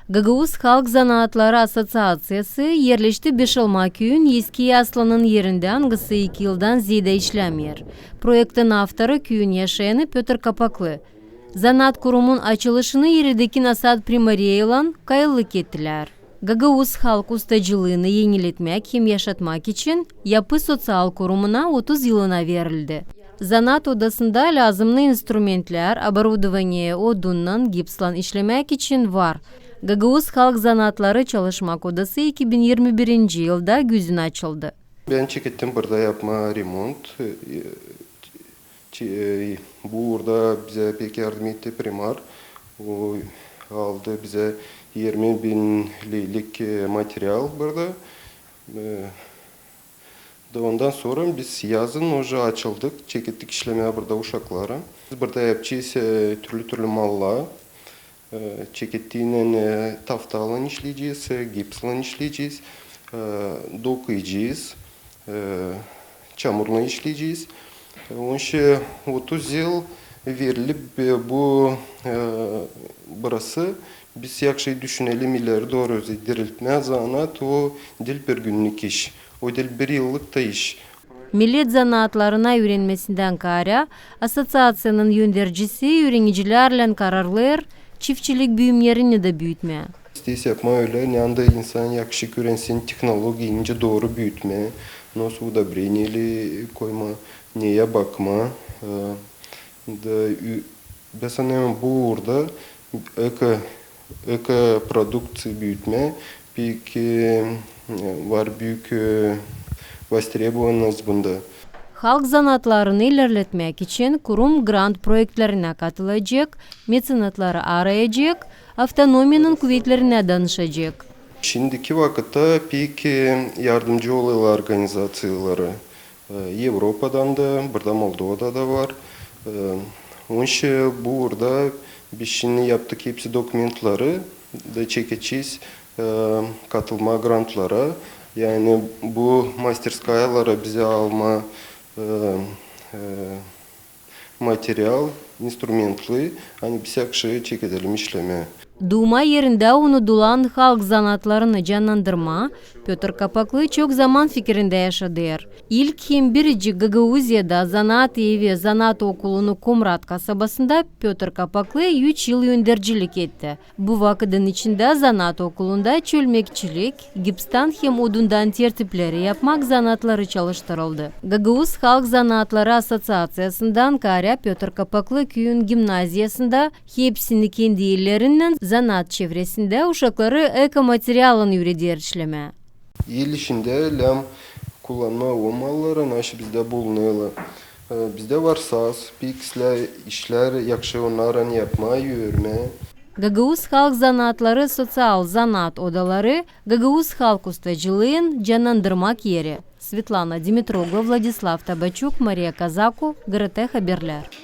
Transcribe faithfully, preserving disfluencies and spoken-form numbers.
Gagauz halk zanaatları asosiaţiyası erleşti Beşalma küüyün Eski Yaslanın erindä, angısı iki yıldan zeedä işlämeer. Proektin avtoru küüyün yaşayanı Pötr Kapaklı. Zanaat kurumun açılışını eredeki Nasat Primariyalan kayıllık ettilär. Gagauz halk ustacılıını eniletmäk hem yaşatmak için yapı soţial kurumuna otuz yılına verildi. Zanaat odasında lääzımnı instrumentlär, oborudovaniye odunnan, gipslan işlemäk için var. Gagauz halk zanaatları çalışmak odası iki bin irmi birinci yılda gözün açıldı. Bän çekettim burada yapmaa remont. E, çe-, e, bu uurda bizä pek yardım etti primar. O aldı bizä irmi bin leylik, e, material burada. E, da ondan sora biz yazın уже açıldık, çekettik işlemää burada uşakları. Biz burada yapacez, e, türlü-türlü mallar. E, çekettiynän, e, taftalan işleyecez, e, gipslan işleyecez, e, dokuyacez, e, çamurlan işleyecez. E, onun için otuz yıl verilip, e, bu, e, burası. Biz yahşı düşünelim ileri dooru diriltmää zanaat, o diil bir günnük iş, o diil bir yıllık ta iş. Millet zanaatlarını üürenmesindän kaarä, asosiaţiyanın öndercisi üürenicilärlän kararlêêr çiftçilik büümnerini dä büütmää. İsteeriz yapmaa ölä, neredä insan yahşı üürensin tehnologiya, nicä dooru büütmää, nasıl udobreniyeleri koymaa, neyä bakmaa. E, da ü-, bän sanêrım, bu uurda eko, eko produkţiya büütmää pek, e, var büük, e, востребованность bunda. Halk zanaatlarını ilerletmäk için kurum grant proektlerinä katılacek, meţenatları arayacek, avtonomiyanın kuvetlerinä danışacek. Şindiki vakıtta pek, e, yardımcı olêrlar organizaţiyaları. E, Evropadan da, burada Moldovada da var. E, onun için bu uurda biz şindi yaptık hepsi dokumentleri da çekecez, e, katılmaa grantlara. Yani bu masterskayalara bizä almaa, e, e, material, instrumentleri, ani biz yahşı çekedelim işlemää. Duuma erindä unudulan halk zanaatlarını cannandırmaa Pötr Kapaklı çok zaman fikirindä yaşadêr. İlk hem biricik Gagauziyada zanaat evi, zanaat okulunu Komrat kasabasında Pötr Kapaklı üç yıl öndercilik etti. Bu vakıdın içindä zanaat okulunda çölmekçilik, gipstan hem odundan tertipleri yapmak zanaatları çalıştırıldı. Gagauz halk zanaatları asosiaţiyasından kaarä Pötr Kapaklı küüyün gimnaziyasında hepsini kendi ellerinnän zanaat çevresindä uşakları eko materialın üüreder işlemää. El işindä lääzım kullanmaa o malları, naşı bizdä bulunêrlar. E, bizdä var saz, pek islää işlär yahşı onnarın yapmaa, örmää. Gagauz halk zanaatları soţial zanaat odaları, gagauz halk ustacılıın cannandırmak eri. Svetlana Dimitroglu, Vladislav Tabaçuk, Mariya Kazaku, GRT Haberlär.